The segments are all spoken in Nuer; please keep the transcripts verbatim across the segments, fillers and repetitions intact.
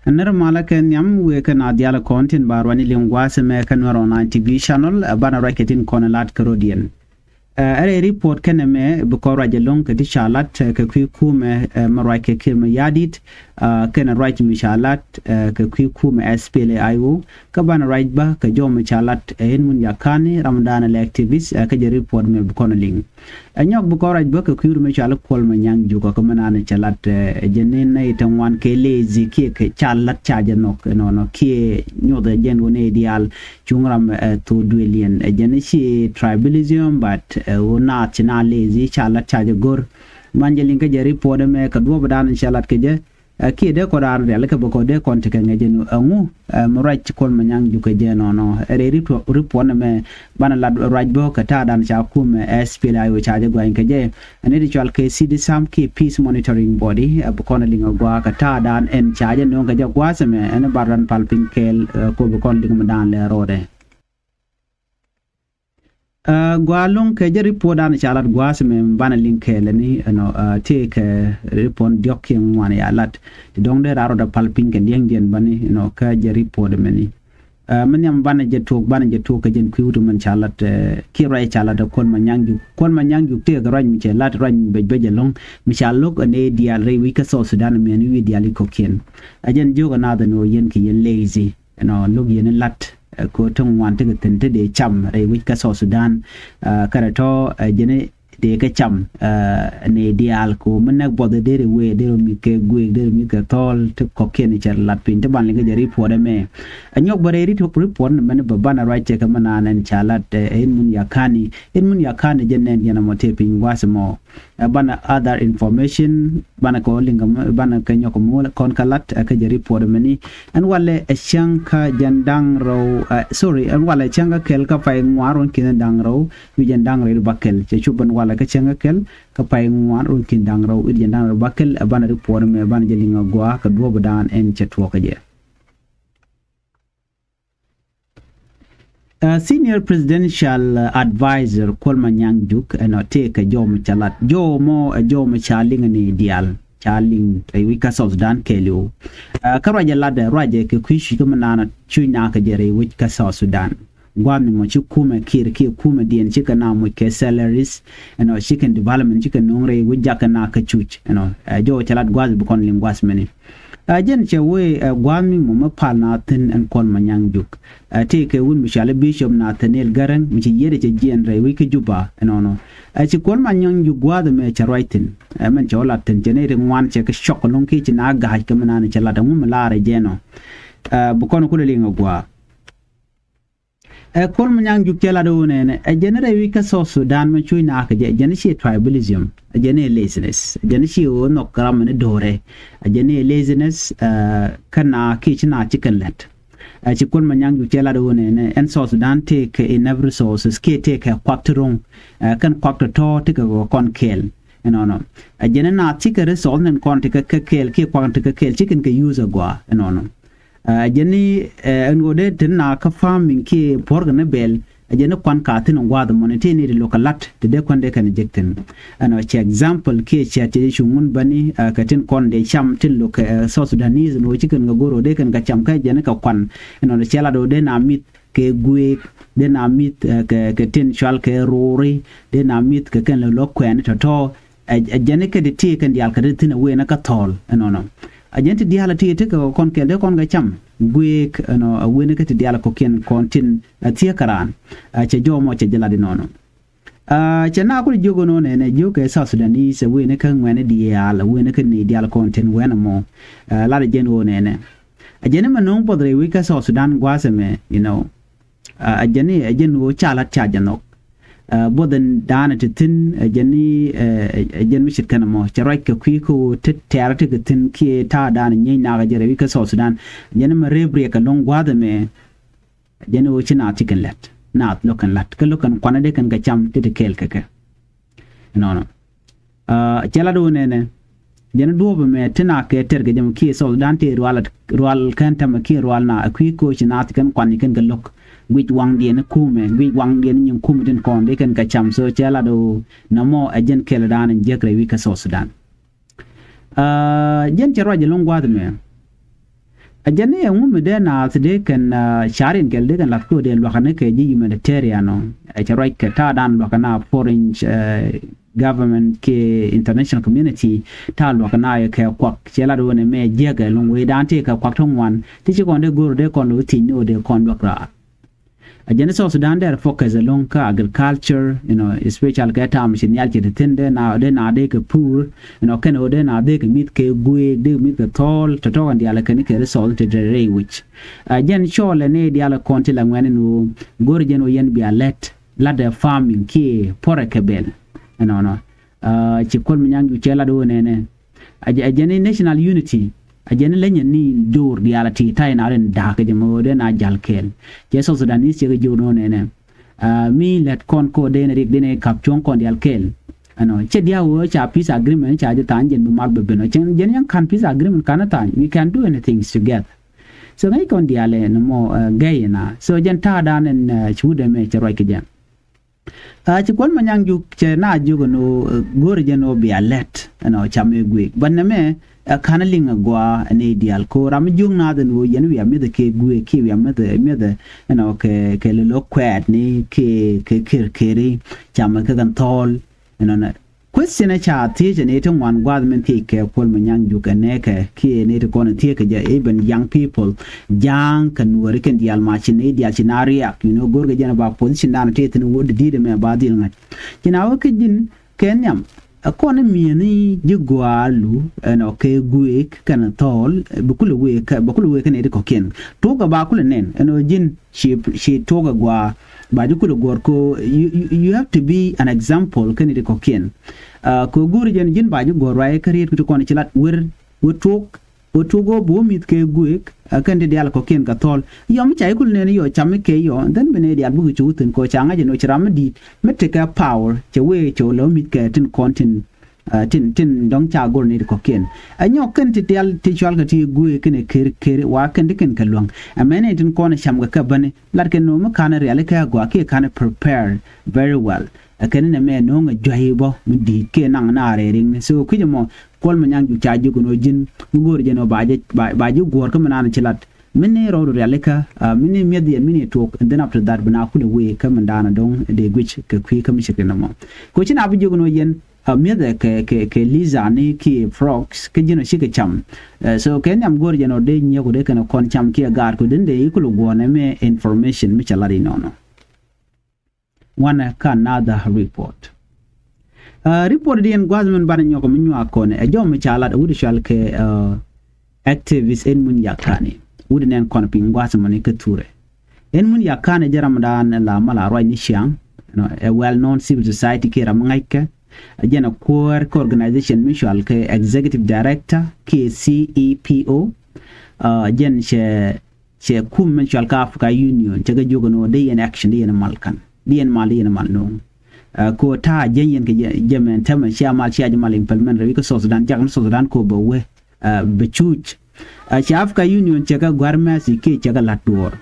Nɛr malä kɛ nhiam wëë kɛ na diaal kɔn tin ba ruacni liŋ gua̱a̱th ɛmɛ kɛ Nuɛr Online T V channel, ɛ banɛ ruac kɛ tin kɔn lat kɛ rɔ̱diɛn. Ɛ rɛy report kɛnɛ mɛ bi kɔn ruac ɛlɔ̱ŋ kɛ ti ca lat kɛ kui̱ kumɛ mɛ ruac kɛ Kiir Mayardit, kɛnɛ ruac mi ca lat kɛ kui̱ kumɛ S P L A I O, kä banɛ ruac bä kɛ jɔw mi ca lat ɛ in mun yakani ramdan lɛ activist, kä jɛ report mɛ bi kɔn liŋ. Ɛ nyɔk bi kɔn ruac bä kɛ kui̱ ru mi ca lat Kuɔl Manyaŋ Juk kä mɛ naan cɛ lat ɛ jɛ ni nɛy te ŋuan kɛ lazy kiɛ kɛ ca lat ca jɛ nhɔk ɛnɔnɔ kiɛ nyoth ɛ jɛn wä nɛy diaal cuŋ ram ɛ thok duëëliɛn ɛ jɛn ci tribalism, but ɛ wä naath ci na lazy ca lat ca jɛ go̱r. Man jɛ liŋ kä jɛ report ɛmɛ kɛ duɔ̱ɔ̱p dan cɛ lat kɛ jɛ. Ɛ kiɛ dee kɔn raan rialikä bä kɔn dee kɔn tekɛ ŋäcɛ ni ɛŋu ɛ mi ruac Kuɔl Manyaŋ Juk kɛ jɛ nɔnɔ. Ɛ rɛy report ɛmɛ banɛ lat ruac bä kɛ ta̱a̱ dan ca kumɛ S P L A I O ca jɛ gua̱ny kɛ jɛ. Ɛn ni ti cual kɛ Citizen kiɛ Peace Monitoring Body ɛ bi kɔn liŋ ɛ gua̱a̱ kɛ ta̱a̱ dan ɛn ca jɛ nööŋ kɛ jɛ gua̱a̱th ɛmɛ ɛn bar dan pal piny kɛɛl ɛ ko bi kɔn liŋ mi dan lɛ rɔɔdɛ. Ɛ gua̱a̱ lo̱ŋ kɛ jɛ report dan ca lat gua̱a̱th ɛmɛ banɛ liŋ kɛɛl ɛni ɛnɔ ɛ tëë kɛ report diɔ̱k kiɛ ŋuan ya lat ti dɔ̱ŋ dee raa rɔɔdɛ pal piny kɛ liɛŋdiɛn bäni ɛnɔ kä jɛ report ɛmɛni. Ɛ mi nhiam banɛ jɛ tuɔk banɛ jɛ tuɔk kɛ jɛn kui̱ wut mɛn ca lat ɛ kiɛ ruac ca lat ɛ Kuɔl Manyaŋ Juk. Kuɔl Manyaŋ Juk tëë kɛ ruac mi cɛ lat ruac mi bec bec ɛlɔ̱ŋ mi ca lo̱k ɛ nɛy diaal rɛy wec kä South Sudan mɛn wi̱i̱ diaal i̱ kɔ̱kiɛn. Ɛ jɛn jiök ɛ naath ɛn ɣöö yɛn kɛ yɛn lazy ɛnɔ lo̱k yɛn i̱ lat ɛ kɛ ɣöö ti ŋuan tekɛ thi̱n te dee cam rɛy wec kä South Sudan. Ɛ kärɛ tɔ̱ ɛ jɛn i̱ dee kɛ cam ɛ nɛy diaal kɛ ɣöö mi nɛk buɔth ɛ dee rɛ wee dee rɛ mi̱th kɛ guëëk dee rɛ mi̱th kɛ thɔɔl ti kɔ̱kiɛn i̱ cɛ lat piny ti ban liŋ kä jɛ report ɛmɛ. Ɛ nyɔk bä rɛy report ni mɛn bä banɛ ruac cɛ kɛ mi naan ɛn ca lat ɛ in mun yakani in mun yakani jɛ nɛn yɛn ɛmɔ tëë piny gua̱a̱th ɛmɔ. Ɛ banɛ other information banɛ kɛ liŋ kɛ banɛ kɛ nyɔk mul kɔn kä lat ɛ kä jɛ report mɛni. Ɛn walɛ ɛ cäŋ kä jɛn da̱ŋ rɛw ɛ sorry ɛn walɛ cäŋ kä kɛl kä pay ŋuan ruɔ̱n ki̱n da̱ŋ rɛw wi̱c jɛn da̱ŋ rɛw bä kɛl cɛ cop ɛn walɛ kä cäŋ kä kɛl kä pay ŋuan ruɔ̱n ki̱n da̱ŋ rɛw wi̱c jɛn da̱ŋ rɛw bä kɛl ɛ banɛ report mɛ banɛ jɛ liŋ ɛ gua̱a̱ kɛ duɔ̱ɔ̱p dan ɛn cɛ tuɔɔk kä jɛ. Ɛ senior presidential advisor Kuɔl Manyaŋ Juk ɛnɔ tëë kɛ jɔw mi ca lat jɔw mɔ ɛ jɔw mi ca liŋ ni diaal ca liŋ rɛy wec kä South Sudan kɛɛliw. Ɛ kä ruacɛ lat ɛ ruacɛ kɛ kui̱ cuc kä mi naan cuc nakä jɛ rɛy wec kä South Sudan. Gua̱a̱th mi mɔ ci kumɛ Kiir kiɛ kumɛ diɛn cikɛ na muc kɛ salaries ɛnɔ cikɛ development cikɛ no̱o̱ŋ rɛy wec jakä nakä cuc ɛnɔ ɛ jɔw ca lat gua̱a̱th bi kɔn liŋ gua̱a̱th mɛni. Ɛ jɛn cɛ wee ɛ gua̱a̱th mi mɔ mi pal na thi̱n ɛn Kuɔl Manyaŋ Juk. Ɛ tëëkɛ wut mi cɔal i̱ Bishop Nathaniel Gäräŋ mi ci yiëëdɛ cɛ jiɛɛn rɛy wec kä Juba ɛnɔnɔ. Ɛ ci Kuɔl Manyaŋ Juk gua̱a̱th ɛmɛ cɛ ruac thi̱n ɛ mɛn cɛ wä lat thi̱n cɛ nɛy ti ŋuan cɛ kɛ cɔk ɛlɔ̱ŋ kiɛ ci na ga̱a̱c kɛ mi naan cɛ lat ɛŋu mi laarɛ jɛ ɛnɔ. Ɛ bi kɔn kulɛ liŋ ɛ gua̱a̱. Ɛ Kuɔl Manyaŋ Juk cɛ lat ɣöö nɛnɛ ɛ jɛn rɛy wec kä South Sudan mɛ cuc nakä jɛ ɛ jɛn ciɛ tribalism ɛ jɛn i̱ laziness ɛ jɛn ciɛ ɣöö nhɔk ram mɛn i̱ do̱rɛ ɛ jɛn i̱ laziness. Ɛ kä na kiɛ ci na ci kɛn lɛt. Ɛ ci Kuɔl Manyaŋ Juk cɛ lat ɣöö nɛnɛ ɛn South Sudan tëëkɛ enough resources kiɛ tëëkɛ kuak ti ro̱ŋ. Ɛ kɛn kuak tɔ̱tɔ̱ tekɛ kɔn kɛɛl ɛnɔnɔ. Ɛ jɛn i̱ na cikɛ resource nɛn kɔn tekɛ kɛ kɛɛl kiɛ kuak tekɛ kɛɛl cikɛn kɛ use agɔaa ɛnɔnɔ. Ɛ jɛn i̱ ɛn ɣöö dee te na kä farming kiɛ puɔ̱rkɛ ni bɛl ɛ jɛn i̱ kuan ka thi̱n in gua̱a̱th ɛmɔni ti ni ti lo̱k kɛ la̱t ti dee kuan dee kɛn jek thi̱n. Ɛnɔ cɛ example kiɛ cɛ ti cuŋ wun bäni kɛ tin kɔn dee cam tin lo̱k kɛ South Sudanese ɛn ɣöö ci kɛn kɛ go̱r ɣöö dee kɛn kɛ cam kä jɛn i̱ kɛ kuan. Ɛnɔ cɛ lat ɣöö dee na mi̱th kɛ guëëk dee na mi̱th kɛ tin cual kɛ ro̱ri dee na mi̱th kɛ kɛn lo̱k kuɛɛni tɔ̱tɔ̱. Ɛ jɛn i̱ kä ti ti kɛn diaal kä ti thi̱n ɛ weenä kä thɔɔl ɛnɔnɔ. Ɛ jɛn ti diaal ɛ ti ti kɛ kɔn kɛl dee kɔn kɛ cam guëëk ɛnɔ ɛ weenä kä ti diaal ɛ kɔkiɛn kɔn tin ɛ thiee kä raan. Ɛ cɛ jɔw mɔ cɛ jɛ lat inɔnɔ. Ɛ cɛ na kul jiök ɛnɔ nɛnɛ jiök kɛ South Sudanese ɛ weenä kä ŋuɛ̈ni diaal ɛ weenä kä ni diaal kɔn tin wɛn ɛmɔ. Ɛ lat ɛ jɛn ɣöö nɛnɛ ɛ jɛn i̱ mɛ no̱o̱ŋ puɔth rɛy wec kä South Sudan gua̱a̱th ɛmɛ you know. Ɛ jɛn i̱ ɛ jɛn ɣöö ca la̱t ca jɛ nhɔk. Ɛ buɔth in daanɛ ti thi̱n ɛ jɛn i̱ ɛ jɛn mi ce̱tkɛn ɛmɔ cɛ ruac kɛ kui̱ kä ɣöö te tɛ̈rä tekɛ thi̱n kiɛ ta̱a̱ daanɛ nyiec nakä jɛ rɛy wec kä South Sudan. Ɛ jɛn i̱ mɛ rep riɛk kɛ lo̱ŋ gua̱a̱th ɛmɛ. Ɛ jɛn i̱ ɣöö ci naath ci kɛn la̱t naath lo̱k kɛn la̱t kä lo̱k kɛn kuanä dee kɛn kɛ cam ti ti kɛɛl kɛ kɛ. Ɛnɔnɔ. Cɛ lat wä nɛnɛ jɛn duɔ̱ɔ̱p ɛmɛ ti na kɛ tɛr kɛ jɛ mɛ kiɛ South Sudan tëë rual rual kɛn tɛmɛ kiɛ rual na ɛ kui̱ koci naath kɛn kuan kɛn kɛ lo̱k. Guic waŋdiɛn kumɛ guic waŋdiɛn nyin kumɛ tin kɔn dee kɛn kɛ cam so cɛ lat wä nɛmɔ ɛ jɛn kɛl dan in jiäk rɛy wec kä South Sudan. Jɛn cɛ ruac ɛlɔ̱ŋ gua̱a̱th ɛmɛ. A jɛn ni ɛŋu mi dee naath dee kɛn, ah, ca̱r in kɛl dee kɛn lath kɛ ɣöö dee luakä ni kɛ ji̱ humanitarian ɔ. Ɛ cɛ ruac kɛ ta̱a̱dan luakä na foreign, eh, government kiɛ international community ta̱a̱ luakä na yɛ kɛ kuak. Cɛ lat ɣöö nɛ mɛ jiäkɛ lo̱ŋ wecdan tëë kɛ kuak ti ŋuan ti ci kɔn dee go̱r dee kɔn lo̱ thiec ni ɣöö dee kɔn luäk raar. A jɛn South Sudan dee focus ɛlɔ̱ŋ kä agriculture, you know, especially kɛ tam ci nhial ci ti thin dee na dee na dee kɛ pur, you know, kɛn ɣöö dee na dee kɛ mi̱th kɛ guëëk, dee kɛ mi̱th kɛ thɔɔl, tɔ̱tɔ̱ kɛn diaal kɛn kɛ resource ti dee rɛy wi̱c. A jɛn cɔɔl ɛn ëë diaal kɔn ti la ŋuɛ̈ni ni ɣöö go̱r jɛn ɣöö yɛn bia lɛt lat ɛ farming kiɛ puɔrɛ kɛ bɛl. Ɛnɔnɔ. A ci Kuɔl Manyaŋ Juuk cɛ lat ɣöö nɛnɛ. A jɛ, a jɛn ni national unity. A jɛn ni leny ni jo̱o̱r diaal a ti ta̱y na rin da̱a̱k kɛ jɛ mɛ ɣöö dee na jal kɛɛl. Cɛ South Sudanese cɛ kɛ jo̱o̱r nɔ nɛnɛ. A mi lɛt kɔn kɔ dee ni rik dee ni kap cuɔ̱ŋ kɔn diaal kɛɛl. Ɛnɔ cɛ diaal ɣöö ca peace agreement ca jɛ tha̱a̱ny jɛn bi mal bɛ ben ɔ cɛn jɛn yɛn ka̱n peace agreement ka̱n tha̱a̱ny, we can do anything together. So ŋäc kɔn diaal ɛn mɔ, eh, gɛy ɛna. So jɛn ta̱a̱dan ɛn, eh, ci wut ɛmɛ cɛ ruac kɛ jɛn. A ci Kuɔl Manyaŋ Juuk cɛ na jiök ɛn ɣöö, eh, go̱o̱rɛ jɛn ɣöö bia lɛt ɛnɔ cam ɛ guëëk. But nɛmɛ ɛ ka̱n liŋ ɛ gɔaa ɛn ɛ diaal ko̱ ram mi jiök naath ɛn ɣöö yɛn wiaa mi̱eth kɛ guëëk kiɛ wiaa mi̱eth, mi̱eth ɛnɔ kɛ, kɛ lɛ lo̱k kuɛɛt ni kiɛ kɛ kër keri cam ɛ kɛ kɛn thɔɔl ɛnɔnɛ. Question ɛ ca thiec ɛ ni ti ŋuan gua̱a̱th min thiec kɛ Kuɔl Manyaŋ Juuk ɛ nɛɛkɛ kiɛ ni ti kɔn ɛ thiec kɛ jɛ even young people, ja̱a̱ŋ kɛ nuɔri kɛn diaal ma ci ni diaal ci na riak, you know, go̱rkɛ jɛn ba position dan ti thin wot di̱i̱t ɛmɛ ba dhil ŋa̱c. Ci na wä kä ji̱n kɛ nhiam ɛ kɔn mi̱eeni ji̱ gɔaa lu ɛnɔ kɛ guëëk kɛn thɔɔl, bi kulɛ wëë kɛ, bi kulɛ wëë kɛ ni ti kɔ̱kiɛn. Tuɔk ɛ ba kulɛ nɛn ɛnɔ ji̱n ci, ci tuɔk ɛ gɔaa. Ba ji̱ kulɛ guɔ̱r ko you, you, you have to be an example kɛn it kɔ̱kiɛn. Uh, ko go̱o̱ri jɛn ji̱n ba ji̱ guɔ̱r ruac kä riet ku ti kɔn ci lat wer, wer tuɔk, wer tuɔk ɣöö bi wä mi̱th kɛ guëëk, uh, kɛn ti diaal kɔ̱kiɛn kɛ thɔl. Yɔ mi ca ji̱ kulɛ nɛn yɔ cam mi kɛ yɔ, then bi nɛ diaal bikɛ cok thi̱n kɔ ca ŋa̱c ɛn ɣöö ci ram mi di̱i̱t mi tekɛ power cɛ wee cɛ wä lɛ wä mi̱th kɛ tin kɔn tin Ah, tin, tin dɔ̱ŋ ca go̱r ni ti kɔ̱kiɛn. Ɛ nyɔk kɛn ti tial ti cual kɛ ti guëë kɛn ɛ ker, ker wa kɛn ti kɛn kɛ luäŋ. Ɛ mɛn in tin kɔn ɛ cam kɛ kɛ bäni lat kɛn no̱o̱m mi ka̱n ɛ riali kɛ gɔaa kiɛ ka̱n ɛ prepare very well. Ɛ kɛn in ɛ mɛ no̱o̱ŋ ɛ juay bä mi di̱i̱t kiɛ naŋ na rɛy riŋni. So kui̱c ɛmɔ Kuɔl Manyaŋ Juuk ca jiök ɛn ɣöö ji̱n mi go̱o̱r jɛn ɣöö ba ji̱, ba, ba ji̱ guɔ̱ɔ̱r kä mi naan ci lat. Mi ni rɔɔdu rialikä, ah, mi ni mi̱eth yɛn mi ni tuɔɔk, and then after that bi na kulɛ wee kä mi daanɔ dɔ̱ŋ dee guic kɛ kui̱ kä mi ce̱tkɛ nɔmɔ. Kɛ ci na bi jiök ɛn ɣöö yɛn a mi̱eth ɛ kɛ, kɛ, kɛ lizard ni kiɛ frogs kä ji̱n ɔ cikɛ cam. Eh, so kɛ nhiam go̱o̱r jɛn ɔ dee nyiek ɔ dee kɛn ɔ kɔn cam kiɛ gaat kɛ den dee i̱ kulɛ guɔ̱ɔ̱n ɛmɛ information mi cɛ lat inɔnɔ. Wanɛ kä another report. Uh, report diɛn gua̱th min banɛ nyɔk mi nyuak kɔn ɛ jɔm mi ca lat wut cual kɛ, uh, activist Edmund Yakani. Wut nɛn kɔn piny gua̱th mɔni kä thurɛ. Edmund Yakani jɛ ram dan la mal a ruac ni ciaŋ, you know, a well known civil society kiɛ ram ŋa̱ckɛ. Jɛn a kuäär kä organization mi cual kɛ executive director kiɛ C E P O. Uh, jɛn cɛ, cɛ kum mi cual kä Africa Union cɛ kɛ jiök ɛn ɣöö dee yɛn action dee yɛn mal kan dee yɛn mal dee yɛn mal no̱o̱ŋ. Uh, kɛ ɣöö ta̱a̱ jɛn yɛn kɛ jɛ, jɛ mɛn tɛmɛ cia mal cia jɛ mal implement rɛy wi̱c kä South Sudan jak ni South Sudan kɛ ɣöö bɛ wee, uh, bɛ cuuc. Uh, cɛ Africa Union cɛ kɛ gua̱r mɛsi kiɛ cɛ kɛ la̱t duɔ̱ɔ̱r.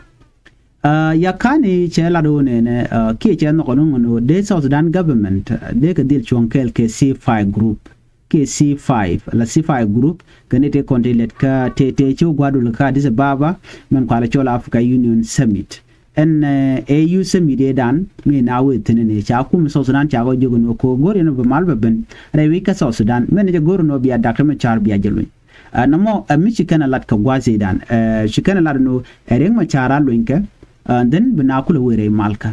Uh, Yakani cɛ lat ɣöö nɛnɛ, uh, kiɛ cɛ nhɔk ɣöö nɛnɛ ɣöö dee South Sudan government, uh, dee kɛ dhil cuɔ̱ŋ kɛɛl kɛ C five group. Kiɛ C five, la C five group, kɛ ni tëë kɔn tëë lɛt kä tëë tëë ci wä gua̱a̱r dul kä Addis Ababa, mɛn kualɛ cɔl Africa Union Summit. Ɛn, uh, A U Summit ëëdan mi na wee thi̱n ni ca kum South Sudan ca kɔ jiök ɛn ɣöö kɛ ɣöö go̱r yɛn bɛ mal bɛ ben rɛy wi̱c kä South Sudan, mɛn jɛ go̱r ɛn ɣöö bia Doctor Machar bia jɛ luny. Uh, nɔmɔ, uh, mi ci kɛn a lat kɛ gua̱a̱th ëëdan, uh, ci kɛn a lat ɛn ɣöö ɛ Riek Machar a luny kɛ, uh, and then bi na kulɛ wee rɛy mal kä.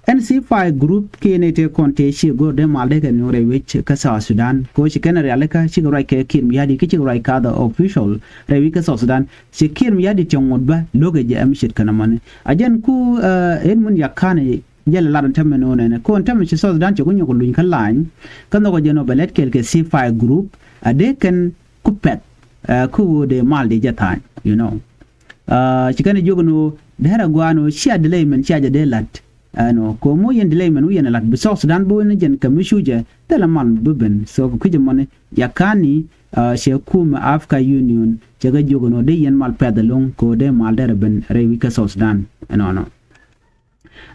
Ɛn C five group kiɛ ni tëë kɔn tëë ci go̱r dee mal dee kɛ nuɔ̱ɔ̱r rɛy wi̱c kä South Sudan. Kɛ ɣöö ci kɛn a rialikä cikɛ ruac kɛ Kiir Mayardit kä cikɛ ruac kä other official rɛy wi̱c kä South Sudan. Ci Kiir Mayardit cɛ ŋot bä lo̱kɛ jɛ ɛm ce̱tkɛ nɔmɔni. A jɛn ku, uh, Edmund Yakani jɛ lɛ lat ɛn tämɛ no̱o̱nɛ ni. Kɛ ɣöö ɛn tämɛ ci South Sudan cɛ ku nyɔk luny kä lany. Kä nhɔkɛ jɛ nɔ bɛ lɛt kɛɛl kɛ C five group. A dee kɛn ku pɛth, uh, ku ɣöö dee mal dee jɛ tha̱a̱ny, you know. Uh, ci kɛn jiök ɛn ɣöö derɛ gua̱a̱n ɣöö cia delay mɛn cia jɛ dee la̱t. Ɛnɔ kɛ ɣöö moc yɛn delay mɛn wi̱i̱ yɛn ɛ la̱t bi South Sudan bi wä ni jɛn kɛ mi cu jɛ thilɛ mal bi ben. So kɛ kui̱c ɛmɔni Yakani, uh, cɛ kumɛ Africa Union cɛ kɛ jiök ɛn ɣöö dee yɛn mal pɛth ɛlɔ̱ŋ kɛ ɣöö dee mal derɛ ben rɛy wi̱c kä South Sudan. Ɛnɔnɔ.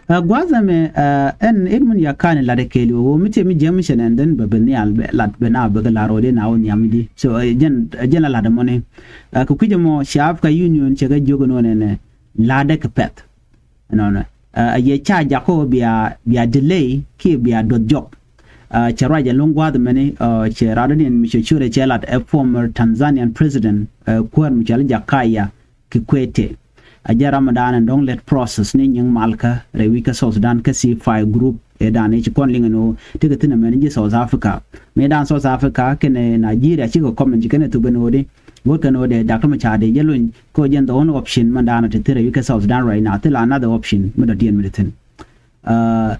Ɛ gua̱a̱th ɛmɛ, ɛ ɛn Edmund Yakani lat ɛ kɛɛliw ɣöö mi tiɛ mi jiäk mi cɛ nɛn dhän bɛ ben nhial, bɛ lat, bɛ na bɛ kɛ lar ɣöö dee na wä nhiam i̱di. So ɛ jɛn, ɛ jɛn la lat ɛmɔni. Ɛ kɛ kui̱c ɛmɔ ci Africa Union cɛ kɛ jiök ɛn ɣöö nɛnɛ la̱tdɛ kɛ pɛ̈th. Ɛnɔnɔ ɛ yɛ ca jakä ɣöö bia, bia delay kiɛ bia duɔth jɔk. Ɛ cɛ ruac ɛlɔ̱ŋ gua̱a̱th ɛmɛni, ɛ cɛ rat dɔ̱diɛn mi cɛ ciötdɛ cɛ lat ɛ former Tanzanian president, ɛ kuäär mi cɔal i̱ Jakaya Kikwete. A jɛ ram mi da̱a̱n ɛn dɔ̱ŋ lät process ni nyiŋ malkä rɛy wi̱c kä South Sudan kä ceasefire group ëë da̱a̱n ëë ci kɔn liŋ ɛn ɣöö tekɛ thi̱n ɛmɛn ji̱ South Africa. Mëë da̱a̱n South Africa kɛnɛ Nigeria cikɛ kɔmɛn ci kɛnɛ thop ɛn ɣöö di ɣööt kɛn ɣöö dee Doctor Machar dee jɛ lony kɛ ɣöö jɛn the only option mɛn da̱a̱n ɛ te thi̱n rɛy wi̱c kä South Sudan right now, thilɛ another option mi dɔ̱diɛn mi te thi̱n. Ɛ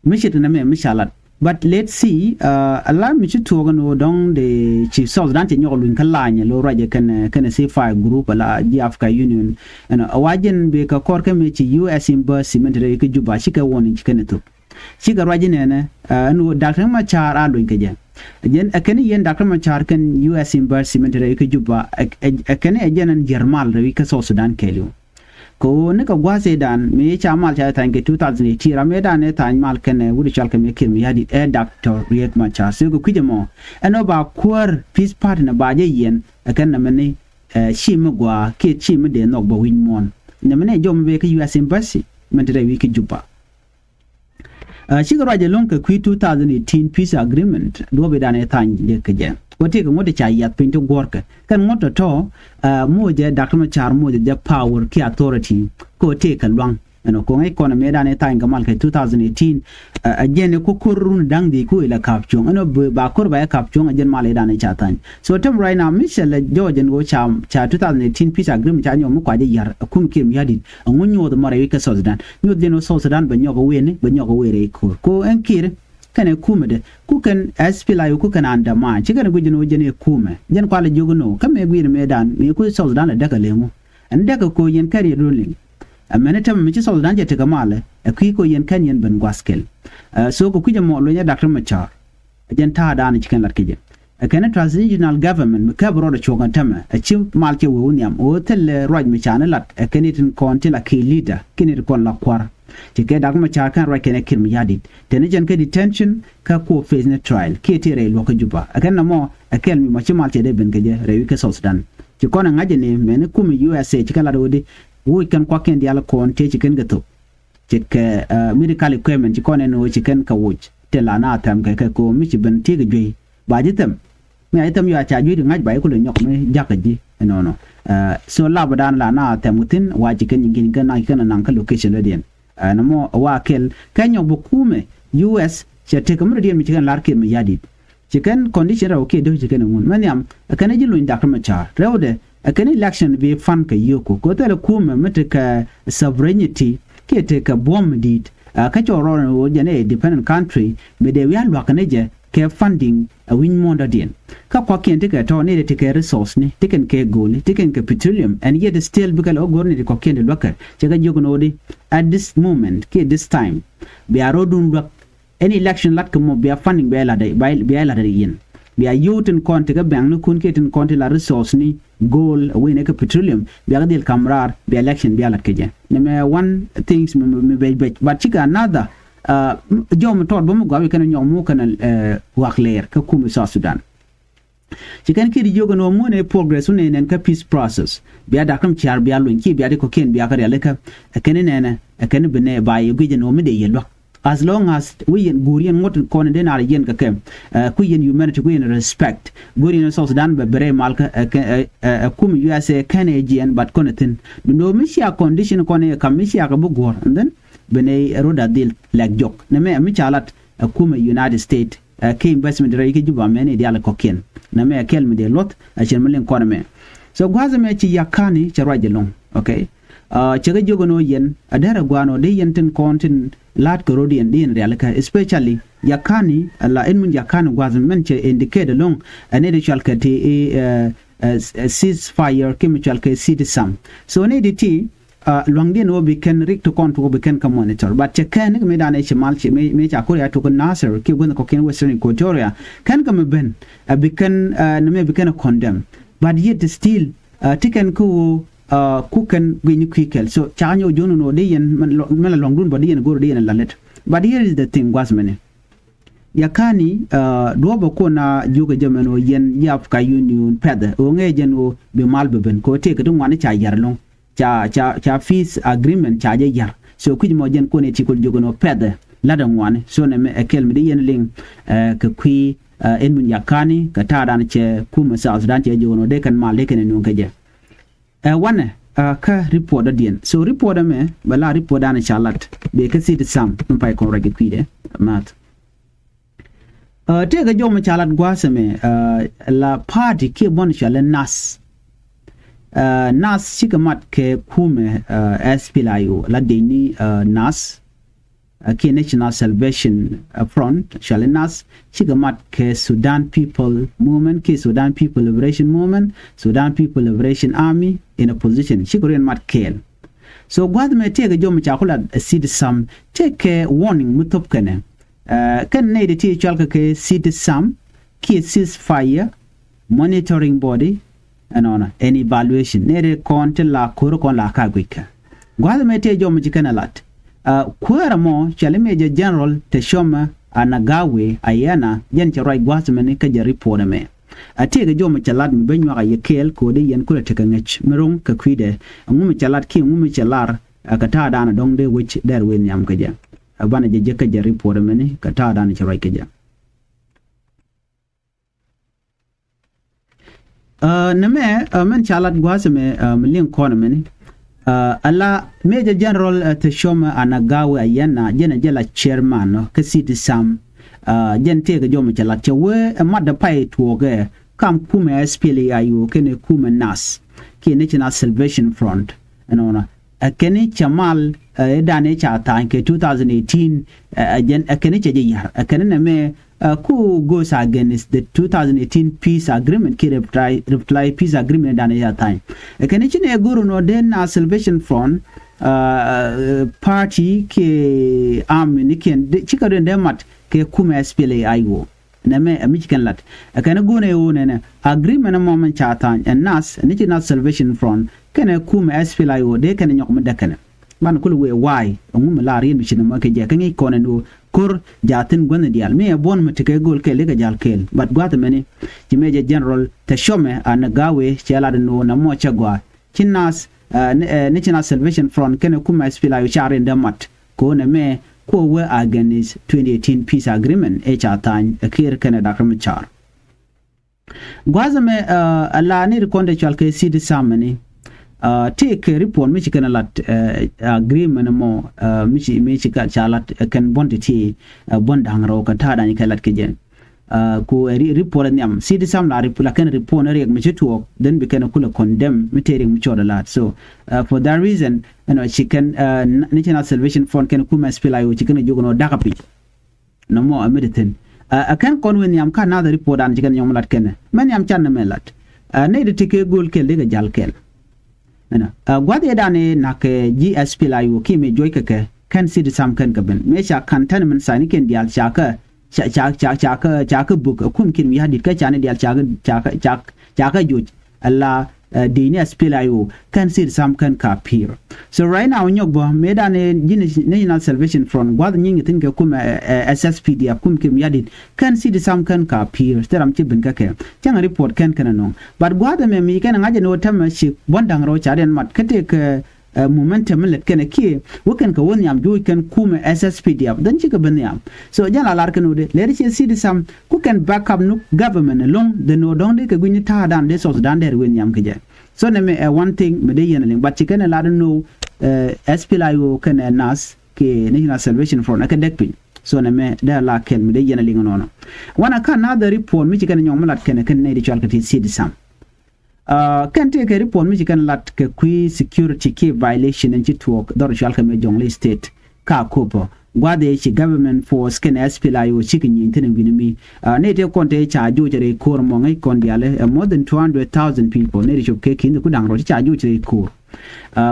mi ce̱t nɛmɛ mi ca lat. But let's see, ɛ ala mi ci tuɔɔk ɛn ɣöö dɔ̱ŋ dee ci South Sudan cɛ nyɔk luny kä lany ɛ lo̱ ruacɛ kɛnɛ, kɛnɛ ceasefire group ala ji̱ Africa Union. Ɛn ɛ wa jɛn bikɛ kɔr kä mëë ci U S embassy min te rɛy kä Juba cikɛ warning ci kɛnɛ thop. Cikɛ ruac inɛnɛ, ɛ ɛn ɣöö Doctor Machar a luny kɛ jɛ. Jɛn ɛ kɛn yɛn Doctor Machar kɛn U S embassy min te rɛy kä Juba, ɛ, ɛ, ɛ kɛn ɛ jɛn ɛn jiɛr mal rɛy kä South Sudan kɛɛliw. Kɛ ɣöö ni kɛ gua̱a̱th ëëdan mëë ca mal ca jɛ tha̱a̱ny kɛ two thousand eighteen, ram ëëdan ëë tha̱a̱ny mal kɛnɛ wut cɔal kɛ mëë Kiir Mayardit ɛ Doctor Riek Machar. So kɛ kui̱c ɛmɔ ɛn ɣöö ba kuäär peace partner ba jɛ yiɛn ɛ kɛn nɛmɛni, ɛ ci mi gɔaa kiɛ ci mi dee nhɔk bä wi̱c muɔ̱ɔ̱n. Nɛmɛni ɛ jɔw mi bee kä U S embassy min te rɛy wi̱c kä Juba. Ɛ cikɛ ruac ɛlɔ̱ŋ kɛ kui̱ two thousand eighteen peace agreement duɔ̱ɔ̱p ëëdan ëë tha̱a̱ny dee kɛ jɛ. Kɛ ɣöö tëëkɛ ŋuɔ̱t ti ca yiath piny ti guɔ̱ɔ̱rkɛ kɛn ŋuɔ̱t tɔ̱tɔ̱, ɛ moc ɛ Doctor Machar moc ɛ jɛ power kiɛ authority kɛ ɣöö tëëkɛ lua̱ŋ. Ɛn ɣöö ko̱ŋ economy ëëdan ëë tha̱a̱ny kɛ mal kɛ two thousand eighteen, ɛ jɛn ɛ ko̱r run da̱ŋ dhieec ku ila ka̱p cuɔ̱ŋ ɛn ɣöö ba ko̱r ba ɛ ka̱p cuɔ̱ŋ ɛ jɛn mal ëëdan ëë ca tha̱a̱ny. So tɛm right now mi cɛ lɛ jɔɔc ɛn ɣöö ca, ca two thousand eighteen peace agreement ca nyɔk mi kua jɛ ya̱r ɛ kum Kiir Mayardit. Ɛŋu nyuɔth mɔ rɛy wi̱c kä South Sudan? Nyuɔth jɛn ɣöö South Sudan bɛ nyɔk ɛ wëëni, bɛ nyɔk ɛ wëë rɛy ko̱r. Ko ɛn Kiir kɛnɛ kumɛ dɛ ku kɛn SPLA-IO ku kɛn undermine. Ci kɛn guic jɛn ɣöö jɛn ɛ kumɛ. Jɛn kualɛ jiök ɛn ɣöö kä mëë gui̱i̱r mëëdan mëë ku South Sudan lɛ däk ɛ lëŋu. Ɛn däk ɛ ko yɛn kɛn yɛ duɔl liŋ. Ɛ mɛni tɛmɛ mi ci South Sudan cɛ tekɛ malɛ ɛ kui̱ ko yɛn kɛn yɛn ben gua̱th kɛl. Ɛ so kɛ kui̱c ɛmɔ luny ɛ Doctor Machar. Ɛ jɛn ta̱a̱dan ci kɛn lat kɛ jɛ. Ɛ kɛn transitional government mi kɛp rɔɔdɛ cuɔ̱ŋ ɛ tämɛ ɛ ci mal cɛ wee wä nhiam ɣöö thilɛ ruac mi ca ni lat ɛ kɛn itin kɔn ti la key leader kiɛ ni ti kɔn la kua̱r. Ci kɛ Doctor Machar kɛn ruac kɛn ɛ Kiir Mayardit teni jɛn kɛ detention kä kuɔ face ni trial kiɛ ti rɛy luɔ̱k kä Juba. Ɛ kɛn nɔmɔ ɛ kɛl mi mɔ ci mal cɛ dee ben kɛ jɛ rɛy wi̱c kä South Sudan. Ci kɔn ɛ ŋa̱c ɛ ni mɛni kumɛ U S A ci kɛn lat ɣöödi woc kɛn kuakiɛn diaal kɔn tëë ci kɛn kɛ thop. Ce̱tkɛ medical equipment ci kɔn ɛn ɣöö ci kɛn kɛ woc tin la na thɛm kɛ kɛ ko̱o̱m mi ci ben ti̱i̱ kɛ juey ba ji̱ thɛm. Mi a ji̱ thɛm yɔ a ca juey ti ŋa̱c ba ji̱ kulɛ nyɔk mi jakä ji̱ ɛnɔnɔ. So lapdan la na thɛm kɛ thi̱n wa ci kɛn nyiŋ kɛn naŋ ci kɛn naŋ kä location lɔdiɛn. Ɛn mɔ wa kɛl kɛ nyɔk bi kumɛ U S cɛ tekɛ mi lɔdiɛn mi ci kɛn lar kiɛ mi yadit. Ci kɛn condition rɛw kiɛ dee ci kɛn ŋun mɛ nhiam. Ɛ kɛn ji̱ luny Doctor Machar rɛwdɛ ɛ kɛn election bi fund kɛ yio̱o̱ku kɛ thilɛ kumɛ mi tekɛ sovereignty kiɛ tekɛ buɔ̱m di̱i̱t. Kä cɔɔr rɔɔd ɛn ɣöö jɛn ɛ independent country mi dee wi̱i̱ a lua̱k kɛn jɛ kɛ funding ɛ wi̱ny muɔ̱ɔ̱n dɔ̱diɛn. Kä kuakiɛn tekɛ tɔ̱ ni dee tekɛ resource ni tekɛn kɛ go̱o̱li tekɛn kɛ petroleum ɛn yet still bikɛ lɛ wä go̱r ni ti kɔ̱kiɛn ti luäkɛ. Cɛ kɛ jiök ni ɣöö di at this moment kiɛ this time bia ro̱o̱dun luäk. Any election lat kɛ mɔ bia funding bia lat, bia lat yɛn. Bia yio̱w tin kɔn ti kɛ bank ni kun kiɛ tin kɔn ti la resource ni gold away ni kɛ petroleum bia kɛ dhil kam raar bia election bia lat kɛ jɛ. Nɛmɛ one things mi bɛc bɛc but cikɛ another. Jɔw mi tɔt bä mi gɔaa wi̱i̱ kɛn nyɔk mu kɛn wak lɛɛr kä kum South Sudan. Ci kɛn kiɛ di jiök ɛn ɣöö muɔ̱n ɛ progress wun ɛ nɛn kä peace process bia Doctor Machar bia luny ci bia di kɔ̱kiɛn bia kä rialikä. Ɛ kɛn inɛnɛ ɛ kɛn bi nɛ ba yɛ guic ɛn ɣöö mi dee yɛ luäk. As long as wi̱i̱ yɛn guur yɛn ŋuɔ̱t kɔn in dee naar yɛn kɛ kɛ ku yɛn humanity ku yɛn respect guur yɛn South Sudan bɛ bɛ rɛy mal kä ɛ kum U S A kɛn ɛ jiɛn but kɔn ɛ thi̱n. Duundɛ ɣöö mi cia condition kɔn ɛ kam mi cia kɛ bi guɔ̱r and then bi nɛ rot a dhil lɛk jɔk nɛ mɛ mi ca lat ɛ kum ɛ United States. Ɛ kɛ investment rɛy kä Juba mɛni diaal kɔ̱kiɛn nɛ mɛ kɛl mi dee luɔth. Ɛ cɛn mi liŋ kɔn mɛ. So gua̱a̱th mɛ ci Yakani cɛ ruac ɛlɔ̱ŋ. Okay. Cɛ kɛ jiök ɛn ɣöö yɛn a derɛ gua̱a̱n ɣöö dee yɛn tin kɔn tin la̱a̱t kɛ ro̱d yɛn dee yɛn rialikä especially Yakani la Edmund Yakani gua̱a̱th mɛn cɛ indicate ɛlɔ̱ŋ. Ɛ ni dee cual kɛ ti ceasefire kiɛ mi cual kɛ ceasing. So ni dee ti lua̱ŋdiɛn ɣöö bi kɛn rik ti kɔn ti ɣöö bi kɛn kä monitor but cɛ kɛn ni kɛ mi danɛ ci mal ci mi ca Korea tuk Nasir kiɛ guänh kɔ̱kiɛn Western Equatoria kɛn kɛ mi ben. Bi kɛn ni mi bi kɛn condemn but yet still ti kɛn kä ɣöö Ku kɛn guic ni kui̱ kɛl. So ca nyɔk juɔ̱n ni wä di yɛn mɛn la luɔ̱ŋdun bä di yɛn go̱r di yɛn la lät. But here is the thing, gua̱th mɛni. Yakani duɔ̱ɔ̱pɛ kuɔn a jiök ɛ jɛ mɛn ɣöö yɛn yap ka union pɛthɛ ɣöö ŋee jɛn ɣöö bi mal bɛ ben kɛ ɣöö tëëkɛ ti ŋuani ca yar lo̱ŋ. Ca ca ca peace agreement ca jɛ yar. So kui̱c mɔ jɛn kuɔn ɛ ti kul jiök ɛn ɣöö pɛthɛ la̱t ɛ ŋuani. So nɛmɛ ɛ kɛl mi di yɛn liŋ kɛ kui̱ ɛn min Yakani kɛ ta̱a̱dan cɛ kumɛ South Sudan cɛ jiök ɛn ɣöö dee kɛn mal dee kɛn ɛ nuŋ kɛ jɛ. Ɛ wanɛ kä report dɔ̱diɛn. So report ɛmɛ bɛ la report dan ca lat bɛ kä City Sam mi pay kɔn ruac kɛ kui̱dɛ math. Tëëkɛ jɔmɔ ca lat gua̱a̱th ɛmɛ la party kiɛ buɔ̱n cɔalɛ NAS. NAS cikɛ mat kɛ kumɛ S P L A I O la dec ni NAS. Kiɛ National Salvation Front cɔalɛ NAS cikɛ mat kɛ Sudan People Movement kiɛ Sudan People Liberation Movement, Sudan People Liberation Army in opposition, cikɛ riɛn mat kɛɛl. So gua̱a̱th ɛmɛ tëëkɛ jɔmɔ ca ku lat City Sam tëëkɛ warning mi thop kɛnɛ. Kɛn nɛy ti ti cɔalkɛ kɛ City Sam kiɛ ceasefire monitoring body ɛnɔnɔ ɛn evaluation nɛy ti kɔn ti la ko̱r kɔn la ka guickɛ. Gua̱th ɛmɛ tëë jɔmɔ ci kɛn ɛ lat. Kuäärä mɔ cɔalɛ Major General Teshome Anagawe Ayena jɛn cɛ ruac gua̱th ɛmɛni kä jɛ report ɛmɛ. A tëëkɛ jɔmɔ cɛ lat mi ben nyuak a yɛ kɛɛl ko̱dɛ yɛn kulɛ tekɛ ŋäc mi ro̱ŋ kɛ kui̱dɛ. Ɛŋu mi cɛ lat kiɛ ɛŋu mi cɛ lar kɛ ta̱a̱dan dɔ̱ŋ dee wec dɛr wee nhiam kɛ jɛ. Ɛ banɛ jɛ jek kä jɛ report ɛmɛni kɛ ta̱a̱dan cɛ ruac kɛ jɛ. Nɛmɛ mɛn ca lat gua̱a̱th ɛmɛ mi liŋ kɔn ɛmɛni. Ala Major General Teshome Anagawe Ayena jɛn ɛ jɛ la chairman kä City Sam. Jɛn tëëkɛ jɔmɔ cɛ lat cɛ wee ɛ mat dɛ pay tuɔɔkɛ kam kumɛ S P L A I O kɛnɛ kumɛ NAS kiɛ National Salvation Front. Ɛnɔnɔ ɛ kɛn cɛ mal ɛ dan ɛ ca tha̱a̱ny kɛ two thousand eighteen. Ɛ jɛn ɛ kɛn cɛ jɛ yar ɛ kɛn nɛmɛ ku goes against the two thousand eighteen peace agreement kiɛ reply reply peace agreement dan ɛ ca tha̱a̱ny. Ɛ kɛn ci nɛ go̱r nɔ den a Salvation Front party kiɛ army ni kiɛn cikɛ den dee mat kɛ kumɛ S P L A I O. Nɛmɛ ɛ mi ci kɛn lat ɛ kɛn go̱o̱nɛ ɣöö nɛnɛ agreement ɛmɔ mɛn ca tha̱a̱ny ɛ NAS ni ci NAS Salvation Front kɛnɛ kumɛ S P L A I O dee kɛnɛ nyɔk mi däk kɛnɛ. Ban kul wee wa̱a̱y ɛŋu mi la riet mi ci nɛmɔ kɛ jɛ kä ŋi̱i̱c kɔn ɛn ɣöö ko̱r jaathin guänh diaal mi ɛ buɔ̱n mi tekɛ go̱o̱l kɛɛl ikɛ ja̱l kɛɛl. But gua̱th ɛmɛni ci Major General Teshome Anagawe cɛ lat ɛn ɣöö nɛmɔ cɛ gɔaa ci NAS National Salvation Front kɛnɛ kumɛ S P L A I O ca riɛn dee mat. Ko̱n ɛmɛ kuɔ wee against twenty eighteen peace agreement ëë ca tha̱a̱ny ɛ Kiir kɛnɛ Doctor Machar. Gua̱a̱th ɛmɛ ɛ la ni ri kɔn dee cɔal kɛ City Sam ɛni. Tëëkɛ report mi ci kɛn ɛ lat agreement ɛmɔ mi ci mi ci ca lat ɛ kɛn buɔ̱n ti ti ɛ buɔ̱n da̱ŋ rɛw kɛ ta̱a̱ da̱ny kɛ lat kɛ jɛ. Ku ɛ report ɛ nhiam City Sam la report la kɛn report ni riɛk mi ci tuɔɔk then bi kɛn kulɛ condemn mi tëë riɛk mi cɔɔd ɛ la̱a̱t. So for that reason ɛnɔ ci kɛn National Salvation Front kɛn kumɛ S P L A I O ci kɛn jiök ɛnɔ da̱kä pic. Nɔmɔ ɛ mi ti thi̱n ɛ kɛn kɔn wee nhiam ka nath report an ci kɛn nyɔm lat kɛn mɛ nhiam can nɛmɛ lat. Nɛy ti ti kɛ go̱o̱l kɛl dee kɛ ja̱l kɛl. Ɛnɔ gua̱th yɛ dan ɛ na̱k kɛ ji̱ S P L A I O kiɛ mi juɔc kɛ kɛ kɛn City Sam kɛn kɛ ben mëë ca cantonment sign ni kɛn diaal ca kä ca ca ca ca kä ca kä buk ɛ kum kiɛn mi ya̱di̱t kä ca ni diaal ca kä ca kä ca kä joc. Ala dee ni S P L A I O kɛn City Sam kɛn ka pi̱i̱r. So right now nyɔk bä mëë dan ni ji̱n National Salvation Front gua̱th nyiŋ ithin kɛ kum ɛ S S P D F kum kiɛn mi ya̱di̱t kɛn City Sam kɛn ka pi̱i̱r thil ram ci ben kä kɛ. Cäŋ report kɛn kɛn nɔŋ but gua̱th ɛmɛ mi kɛn ŋa̱c ɛn ɣöö tämɛ ci buɔ̱n da̱ŋ rɛw ca diɛn mat kä tëëk ɛ momentum mi lät kɛnɛ kiɛ wä kɛn kɛ wä nhiam juuc kɛn kumɛ S S P D F then cikɛ ben nhiam. So jɛn la lar kɛn wä dee lɛri ciɛ City Sam ku kɛn backup nuk government ɛlɔ̱ŋ then wä dɔ̱ŋ dee kɛ gui̱ny ni ta̱a̱ dan dee South Sudan dee ri wä nhiam kɛ jɛ. So nɛmɛ ɛ one thing mi dee yɛn liŋ but ci kɛn ɛ lar ni wä S P L A I O kɛnɛ NAS kɛ National Salvation Front ɛ kɛ dɛk piny. So nɛmɛ dee la kɛl mi dee yɛn liŋ nɔnɔ. Wanɛ ka another report mi ci kɛn nyɔŋ mi lat kɛnɛ kɛn nɛy di cɔal kɛ ti City Sam. Kɛn tëëkɛ report mi ci kɛn lat kɛ kui̱ security kiɛ violation ɛn ci tuɔɔk dhɔr cual kɛ mɛ Jonglei State ka kopɔ gua̱dhɛ ci government force kɛnɛ S P L A I O cikɛ nyieny thi̱n wi̱ni mi. Nɛy tëë kɔn tëë ca joc rɛy ko̱r mɔ ŋäc kɔn diaal ɛ more than two hundred thousand people nɛy tëë cop kɛ ki̱n ku da̱ŋ rɔ ci ca joc rɛy ko̱r.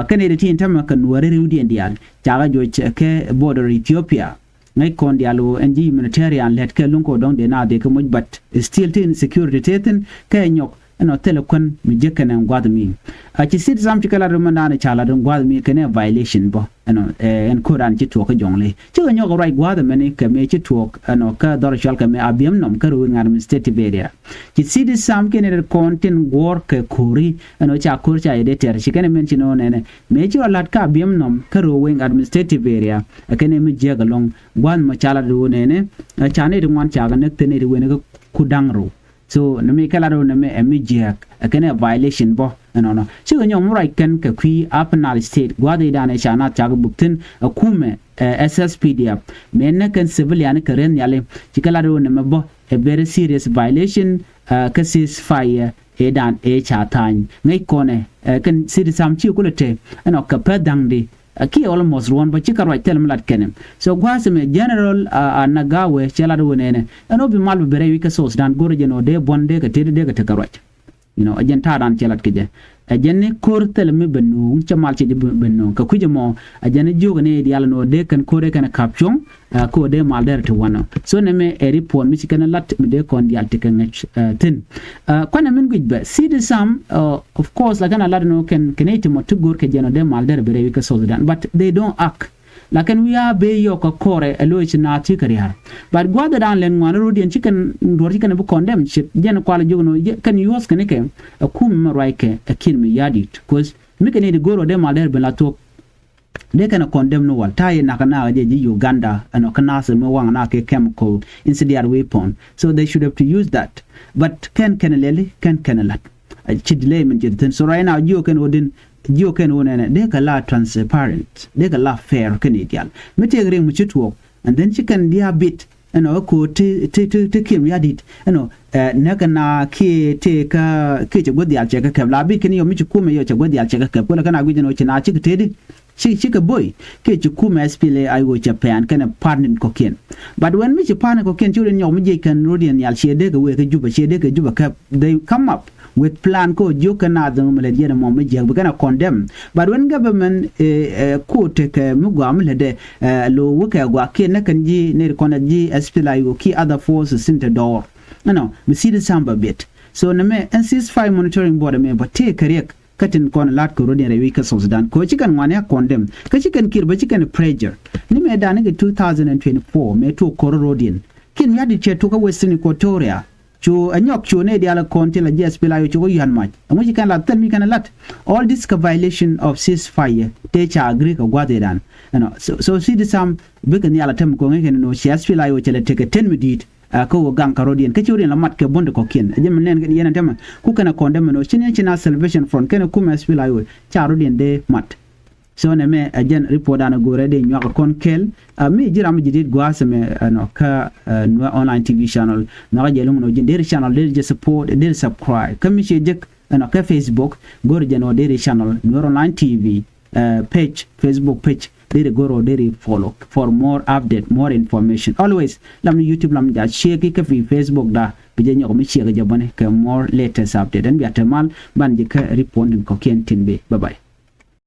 Kɛn nɛy tëë tin tämɛ kɛ nuɔ̱ɔ̱ri riwdiɛn diaal ca kɛ joc kɛ border Ethiopia. Ŋäc kɔn diaal ɣöö ɛn ji̱ humanitarian lɛt kɛ luŋ kɛ ɣöö dɔ̱ŋ dee naath dee kɛ moc but still tin security tëë thi̱n kɛ nyɔk Ɛnɔ thilɛ kuän mi jek kɛnɛ gua̱th mi. A ci Citizen ci kɛ lat ri mɛn da̱a̱n ca lat ri gua̱th mi kɛnɛ violation bä. Ɛnɔ ɛn ko̱r da̱a̱n ci tuɔɔk kä Jɔŋley. Cikɛ nyɔk ruac gua̱th ɛmɛni kɛ mëë ci tuɔɔk ɛnɔ kä dhɔr cual kɛ mëë Abiemnɔm kä Ruweng Administrative Area. Ci Citizen kɛnɛ ri kɔn tin guɔ̱ɔ̱r kɛ ko̱ri ɛnɔ ca ko̱r ca yɛ dee tɛr ci kɛnɛ mɛn ci nɔ nɛnɛ. Mëë ci rɔ lat kä Abiemnɔm kä Ruweng Administrative Area. Ɛ kɛnɛ mi jiɛk ɛlɔ̱ŋ gua̱th mɔ ca lat ri wä nɛnɛ. Ɛ ca nɛy ti ŋuan ca kɛ näk thil nɛy ti wen kä ku da̱ŋ rɛw. So ni mi kɛ lat wä ni mi ɛ mi jiääk ɛ kɛn ɛ violation bä ɛnɔnɔ. Cikɛ nyɔk mi ruac kɛn kɛ kui̱ Upper Nile State gua̱a̱th i̱ da̱a̱n ɛ ca naath cakɛ buk thi̱n ɛ kumɛ ɛ S S P D F. Mëë nɛ kɛn civilian kɛ rɛn nhiali cikɛ lat wä ni mi bä ɛ very serious violation ɛ kä ceasefire ɛ da̱a̱n ɛ ca tha̱a̱ny ŋäc kɔnɛ ɛ kɛn Citizen ci kulɛ te ɛnɔ kɛ pɛ̈th da̱ŋdi. Ɛ kiɛ almost ruɔ̱n bä cikɛ ruac thil mi lat kɛnɛ. So gua̱a̱th ɛmɛ General a Nagawe cɛ lat wä nɛnɛ ɛn ɣöö bi mal bi ben rɛy wi̱c kä South Sudan go̱rɛ jɛn ɣöö dee buɔ̱n dee kɛ tëëdi dee kɛ tekɛ ruac. You know, ɛ jɛn ta̱a̱dan cɛ lat kɛ jɛ. Ɛ jɛn ni ko̱r thil mi ben nuuŋ cɛ mal cɛ jɛ ben nuuŋ kɛ kui̱c ɛmɔ. Ɛ jɛn ni jiök ni diaal ɛn ɣöö dee kɛn ko̱r ɛ kɛn ɛ ka̱p cuɔ̱ŋ. Ɛ kɛ ɣöö dee mal derɛ ti wanɔ. So nɛmɛ ɛ report mi ci kɛn ɛ lat mi dee kɔn diaal ti kɛ ŋäc ɛ thi̱n. Ɛ kuanɛ min guic bɛ Citizen ɛ of course la kɛn a lat ɛn ɣöö kɛn kɛn ɛ ti mɔ ti go̱r kɛ jɛn ɣöö dee mal derɛ ben rɛy wi̱c kä South Sudan but they don't act. Lakin wi̱i̱ a ben yɔk kɛ kɔrɛ ɛ lo̱c ci naath ci kɛ ria̱r. But gua̱a̱th ɛ da̱a̱n lɛn ŋuan rɔ̱diɛn ci kɛn duɔ̱r ci kɛn bi condemn ci jɛn kual jiök nɔ kɛn yuɔ̱th kɛn kɛ ɛ kum mɛ ruac kɛ ɛ kiɛn mi ya̱di̱t. Cause mi kɛn i̱ di go̱r ɔ dee mal derɛ ben la thuɔ̱k. Dee kɛn ɛ condemn ni wal ta̱a̱ yɛ nak nak jɛ ji̱ Uganda ɛnɔ kä naath mi waŋ nak kɛ chemical incendiary weapon. So they should have to use that. But kɛn kɛn lɛli kɛn kɛn lat. Ci delay min ci thi̱n. So right now jiök kɛn wä din jiök kɛn wä nɛnɛ dee kɛ la transparent dee kɛ la fair kɛn i̱ diaal mi tëëk riŋ mi ci tuɔɔk. And then ci kɛn diaa bit ɛnɔ ɛ ko̱o̱t ti ti ti ti kiɛm ya̱di̱t ɛnɔ ɛ nɛkɛ na kiɛ tëë kä kiɛ cɛ guäth diaal cɛ kä kɛp la bit kɛn yɔ mi ci kumɛ yɔ cɛ guäth diaal cɛ kä kɛp kulɛ kɛn a guic ɛnɔ ci na cikɛ tëëdi. Ci cikɛ boy kiɛ ci kumɛ S P L A I O cɛ pɛn kɛnɛ partner kɔkiɛn. But when mi ci partner kɔkiɛn ci wä din nyɔk mi jiɛc kɛn rɔ̱diɛn nhial ciɛ dee kɛ wee kä Juba ciɛ dee kɛ Juba kɛp they come up with plan kä jiök kɛ naath dhäŋ mi lät yɛn ɛmɔ mi jiäk bi kɛn a condemn. But when government ɛ ɛ ko̱o̱t tekɛ mi gɔaa mi lätdɛ ɛ lo̱o̱ wä kɛ gɔaa kiɛ näk kɛn ji̱ nɛy ti kɔn ɛ ji̱ S P L A I O kiɛ other forces tin te dɔɔr. Ɛnɔ mi Citizen bɛ biɛt. So nɛmɛ ɛn ceasefire monitoring board ɛmɛ bä tëë kɛ riɛk. Kä tin kɔn la̱t kɛ rɔ̱diɛn rɛy wi̱c kä South Sudan kɛ ɣöö ci kɛn ŋuan ya condemn kä ci kɛn kir bä ci kɛn pressure. Ni mëë da̱a̱n ni kɛ two thousand and twenty-four mëë tuɔɔk ko̱r rɔ̱diɛn kiɛn ya̱di̱t cɛ tuɔɔk kä Western Equatoria. Cu ɛ nyɔk cu nɛy diaal ɛ kɔn ti la ji̱ S P L A I O cu kɛ yuan mac ɛŋu ci kɛn la thil mi kɛn ɛ la̱t. All this kɛ violation of ceasefire tëë ca agree kɛ gua̱a̱th ëëdan. Ɛnɔ so, so Citizen bikɛ nhial a tɛm kɔŋ ikɛn ni nɔ ci S P L A I O cɛ lɛ tekɛ ten mi di̱i̱t. Ɛ kä ɣöö gaŋ kɛ rɔ̱diɛn kä ci rɔ̱diɛn la mat kɛ buɔ̱n ti kɔ̱kiɛn ɛ jɛ mi nɛn yɛn ɛ tämɛ. Ku kɛn ɛ kɔn dämɛ nɔ ci ni ci na Salvation Front kɛn ɛ kumɛ S P L A I O ca rɔ̱diɛn dee mat. So nɛmɛ ɛ jɛn report dan ɛ go̱o̱rɛ dee nyuak ɛ kɔn kɛl. Ɛ mi ji̱ ram mi ji̱ di̱t gua̱a̱th ɛmɛ ɛnɔ kä ɛ Nuer Online T V channel. Nhɔakä jɛ lo̱ŋ nɔ ji̱n deri channel deri jɛ support deri subscribe kä mi ciɛ jek ɛnɔ kä Facebook go̱o̱rɛ jɛ nɔ deri channel Nuer Online T V. Ɛ page, Facebook page deri go̱o̱rɛ deri follow for more update, more information. Always lam ni YouTube lam ja share ki kä fi Facebook da bi jɛ nyɔk mi share kɛ jɛ bäni kɛ more latest update. Ɛn bia te mal ban jɛ kä report in kɔ̱kiɛn tin bi. Bye bye.